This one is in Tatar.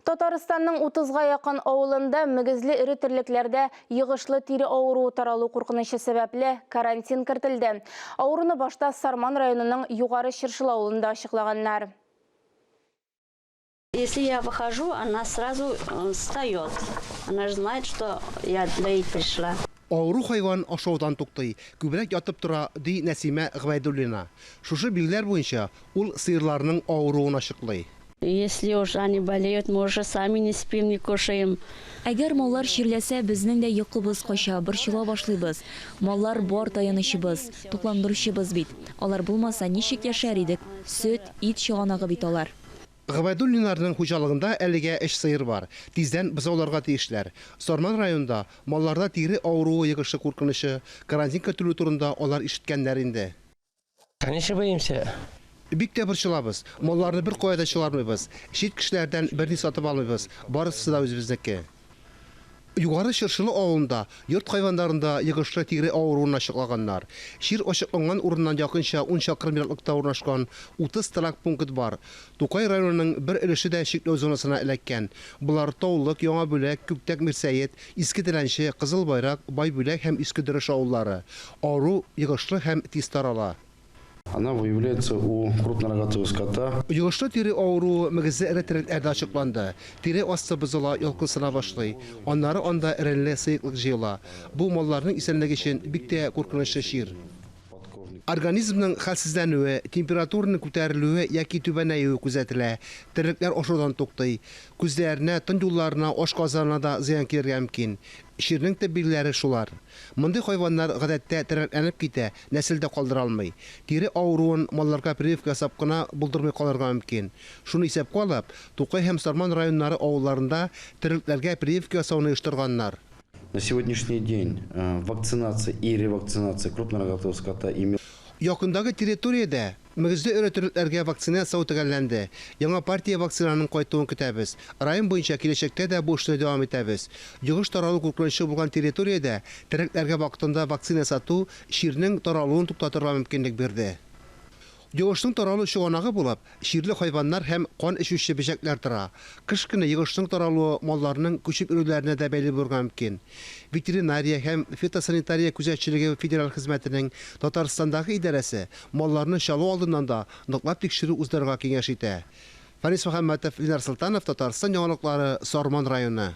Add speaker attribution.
Speaker 1: Татарстанның утызга якын авылында мөгезле эре терлекләрдә йогышлы тире авыруы таралу куркынычы сәбәпле, карантин кертелде. Авыруны башта Сарман районының Югары Чыршылы авылында ачыклаганнар.
Speaker 2: Если я выхожу, она сразу встает. Она же знает, что я доить пришла.
Speaker 3: Авыру хайван ашаудан туктый, күбрәк ятып тора, ди Нәсимә Гобәйдуллина. Шушы билгеләр буенча ул сыерларның авыруын ачыклый.
Speaker 2: Если уж они болеют, мы уже сами не спим, не кушаем.
Speaker 4: Әгәр маллар чирләсә, безнең дә йокыбыз кача, борчыла башлыйбыз. Маллар бар таянычыбыз, тукландыручыбыз бит. Алар булмаса, ничек яшәр идек? Сөт, ит чыганагы бит алар.
Speaker 3: Гобәйдуллиннарның хуҗалыгында әлегә өч сыер бар. Тиздән бозауларга тиешләр. Сарман районында малларда тире авыруы йогышы куркынычы, карантин кертелү турында алар ишеткәннәр инде.
Speaker 5: Конечно, боимся.
Speaker 3: Бик тә борчылабыз. Малларны беркая да чыгармыйбыз. Чит кешеләрдән берни сатып алмыйбыз, барысы да үзебезнеке. Югары Чыршылы авылында йорт хайваннарында йогышлы тире авыруын ачыклаганнар. Чир ачыкланган урыннан якынча ун чакрым ераклыкта урнашкан 30 торак пункт бар. Тукай районының бер өлеше дә чикләү зонасына эләккән. Болар, Таулык, Яңа Бүләк, Күктәк Мирсәет, Иске Теләнче, Кызыл Байрак, Байбүләк һәм Иске Дөреш авыллары. Авыру йогышлы һәм тиз тарала.
Speaker 6: Она выявляется у крупнорогатого скота.
Speaker 3: Йогышлы тире авыруы мөгезле эре терлекләрдә ачыкланды. Тире асты бозыла, ялкынсына башлый. Аннары анда эренле сыеклык җыела. Бу малларның исәнлеге өчен бик тә куркынычлы чир. Организмның хәлсезләнүе, температураның күтәрелүе яки түбәнәюе күзәтелә, терлекләр ашаудан туктый. Күзләренә, тын юлларына, ашказанына да зыян килергә мөмкин. Чирнең төп билгеләре шулар. Мондый хайваннар, гадәттә, тернәкләнеп китә, нәсел дә калдыра алмый. Тире авыруын малларга прививка ясап кына булдырмый калырга мөмкин. Шуны исәпкә алып, Тукай һәм Сарман районнары авылларында терлекләргә прививка ясауны оештырганнар.
Speaker 6: На сегодняшний день вакцинация и ревакцинация крупнорогатого скота и мелкого.
Speaker 3: Якындагы территориядә мөгезле эре терлекләргә вакцина ясау төгәлләнде. Яңа партия вакцинаның кайтуын көтәбез. Район буенча киләчәктә дә бу эшне дәвам итәбез. Йогыш таралу куркынычы булган территориядә терлекләргә вакытында вакцина ясату чирнең таралуын туктатырга мөмкинлек бирде. Йогышның таралу чыганагы булып, чирле хайваннар һәм кан эчүче бөҗәкләр тора. Кыш көне йогышның таралуы малларның күчеп йөрүләренә дә бәйле булырга мөмкин. Ветеринария һәм фитосанитария күзәтчелеге федераль хезмәтенең Татарстандагы идарәсе малларны чалу алдыннан да ныклап тикшерү уздырырга киңәш итә. Фәнис Мөхәммәтов, Ленар Солтанов, Татарстан яңалыклары, Сарман районы.